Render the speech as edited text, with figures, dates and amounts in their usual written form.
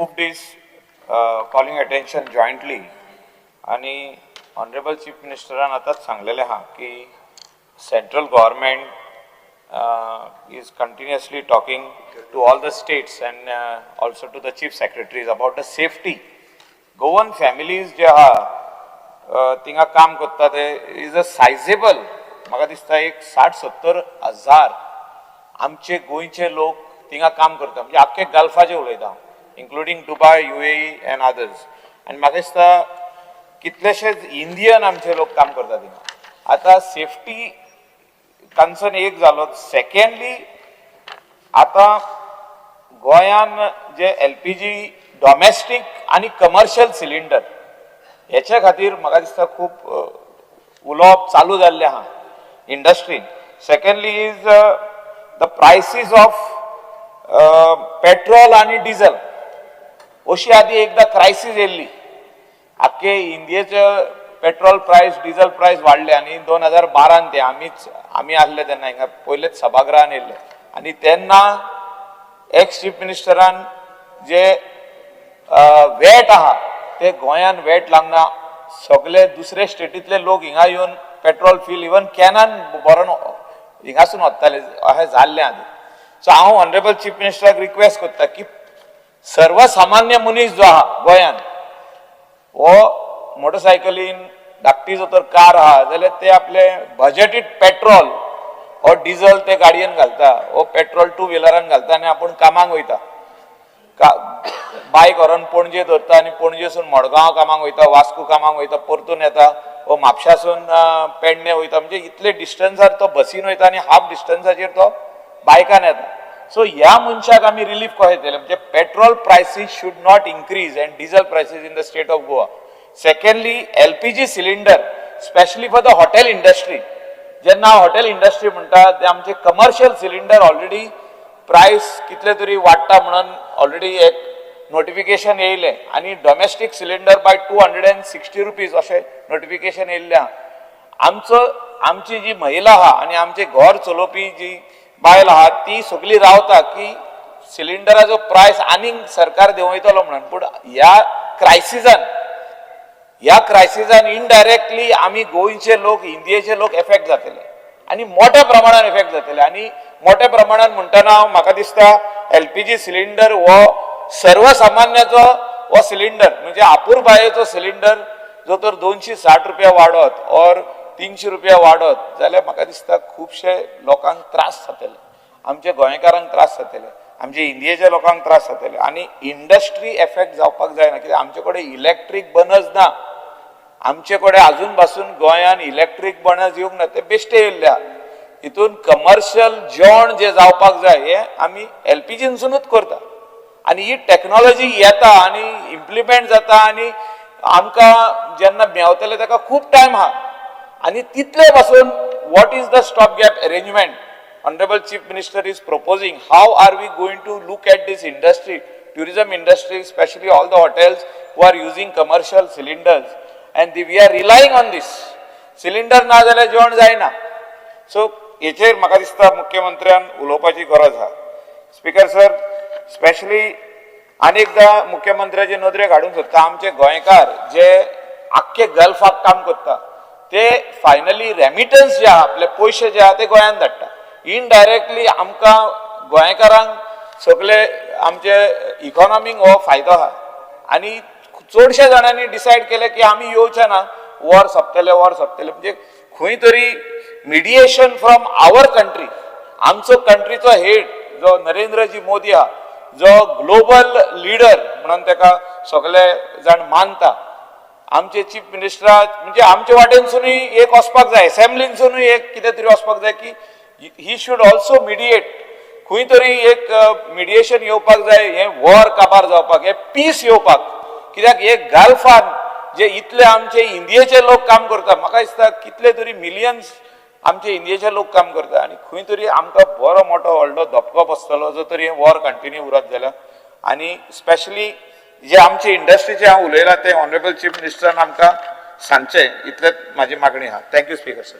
खूब दीस calling attention जॉयंटली आनी ऑनरेबल चीफ मिनिस्टरान आतांच सांगलेलें आहा की central government is continuously talking to all the states and also to the chief secretaries about the safety. Goan families जे आहा थिंगा काम करता ते is a सायजेबल. म्हाका दिसता एक 60-70 हजार आमचे गोंयचे लोक थिंगा काम करता, म्हणजे आख्खे गल्फाचे उलयता, including Dubai, UAE and others. आनी म्हाका दिसता कितलेशेच इंडियन आमचे लोक काम करता थिंगा. आतां सेफ्टी कन्सर्न एक जालो. सेकंडली, आतां गोंयान जे एलपीजी डॉमेस्टीक आनी कमर्शियल सिलिंडर हेच्या खातीर म्हाका दिसता खूब उलोवप चालू जाल्लें आहा इंडस्ट्रीन. Secondly is the prices of petrol आनी डिझल. अशी आदी एकदां क्रायसीस येयल्ली, आख्खे इंडियेचे पेट्रोल प्रायस, डिझल प्रायस वाडले आनी 2012न ते आमीच आमी आहले तेन्ना हिंगा पयलेच सभागृहान येयल्ले आनी तेन्ना एक्स चीफ मिनिस्टरान जे वेट आहा ते गोंयान वेट लागना, सगळे दुसरे स्टेटींतले लोक हिंगा येवन पेट्रोल फिल इवन कॅनान भरून हिंगासून वताले, अशें जाल्लें आदी. सो हांव ऑनरेबल चीफ मिनिस्टराक रिक्वेस्ट करता की सर्वसामान्य मनीस जो आहा गोंयान, हो मोटरसायकलीन, धाकटी जर तर कार आहा जाल्यार ते आपले बजेटीड पेट्रोल हो डिझल ते गाडयेन घालता, हो पेट्रोल टू व्हिलरान घालता आनी आपूण कामाक वयता. बायक व्हरोन पणजे दवरता आनी पणजेसून मडगांव कामाक वयता, वास्को कामाक वयता, परतून येता वो म्हापशासून पेडणे वयता. म्हणजे इतले डिस्टन्सार तो बसीन वयता आनी हाफ डिस्टन्साचेर तो बायकान येता. सो ह्या मनशाक आमी रिलीफ कशें दितले? म्हणजे petrol prices should not increase and diesel prices in the state of Goa. Secondly, LPG cylinder, specially for the hotel industry. जेन्ना हॉटेल इंडस्ट्री म्हणटा ते आमचे कमर्शियल सिलिंडर ऑलरेडी प्रायस कितले तरी वाडटा म्हणून ऑलरेडी एक नोटिफिकेशन येयलें आनी domestic cylinder by ₹260 अशें नोटिफिकेशन येयल्लें आहा. आमचो आमची जी महिला आहा आनी आमचे घर चलोवपी जी बायल आहा, ती सगळी रावता की सिलिंडराचो प्रायस आनीक सरकार देंवयतलो म्हणून. पूण ह्या क्रायसिसान इनडायरेक्टली आमी गोंयचे लोक, इंडियेचे लोक एफेक्ट जातले आनी मोठ्या प्रमाणान एफेक्ट जातले. आनी मोठ्या प्रमाणान म्हणटना म्हाका दिसता एलपीजी सिलिंडर हो सर्वसामान्याचो हो सिलिंडर, म्हणजे अपुरबायेचो सिलिंडर जो तर 260 रुपया वाडत ऑर 300 रुपया वाडत जाल्यार म्हाका दिसता खुबशे लोकांक त्रास जातले, आमच्या गोंयकारांक त्रास जातले, आमच्या इंडियेच्या लोकांक त्रास जातले आनी इंडस्ट्री एफेक्ट जावपाक जायना, कित्याक आमचे कडेन इलेक्ट्रीक बर्नर्स ना. आमचे कडेन अजून पासून गोंयान इलेक्ट्रीक बर्नर्स येवंक ना, ते बेश्टे येयल्ले आहा. हितून कमर्शियल जेवण जे जावपाक जाय हे आमी एलपीजीनसूनच करता आनी ही टॅक्नोलॉजी येता आनी इम्प्लिमेंट जाता आनी आमकां जेन्ना मेवतले ताका खूब टायम आहा. आनी तितले पासून what is the stop gap arrangement honourable chief minister is proposing? How are we going to look at this industry, tourism industry, specially all the hotels who are using commercial cylinders, and we are relying on this cylinder? ना जाल्यार जेवण जायना. So हेचेर म्हाका दिसता मुख्यमंत्र्यान उलोवपाची गरज आहा. स्पीकर सर, स्पेशली आनी एकदां मुख्यमंत्र्याचे नदरेक हाडूंक सोदता, आमचे गोंयकार जे आख्खे गल्फाक काम करता ते फायनली रेमिटन्स जे आहा, आपले पयशे जे आहा ते गोंयांत धाडटा. इनडायरेक्टली आमकां गोंयकारांक सगळे आमचे इकॉनॉमीक हो फायदो आहा. आनी चडशे जाणांनी डिसायड केलें की आमी येवचे ना, वॉर सोंपतले, वॉर सोंपतले. म्हणजे खंय तरी मिडिएशन फ्रॉम our country, आमचो कंट्रीचो हेड जो नरेंद्रजी मोदी आहा, जो ग्लोबल लिडर म्हणून ताका सगळे जाण मानता, आमचे चीफ मिनिस्टर, म्हणजे आमचे वाटेनसूनय एक वचपाक जाय, असेंब्लीनसूनय एक कितें तरी वचपाक जाय की he should also mediate. खंय तरी एक मिडिएशन येवपाक जाय, हें वॉर काबार जावपाक, हें पीस येवपाक. कित्याक हे गल्फान जे इतले आमचे इंडियेचे लोक काम करता, म्हाका दिसता कितले तरी मिलियन्स आमचे इंडियेचे लोक काम करता आनी खंय तरी आमकां बरो मोठो व्हडलो धपको बसतलो जो तरी हें वॉर कंटिन्यू उरत जाल्यार. आनी स्पेशली जे आमचे इंडस्ट्रीचे हांव उलयलां ते ऑनरेबल चीफ मिनिस्टरान आमकां सांगचें, इतलेंच म्हाजी मागणी आहा. Thank you, speaker sir.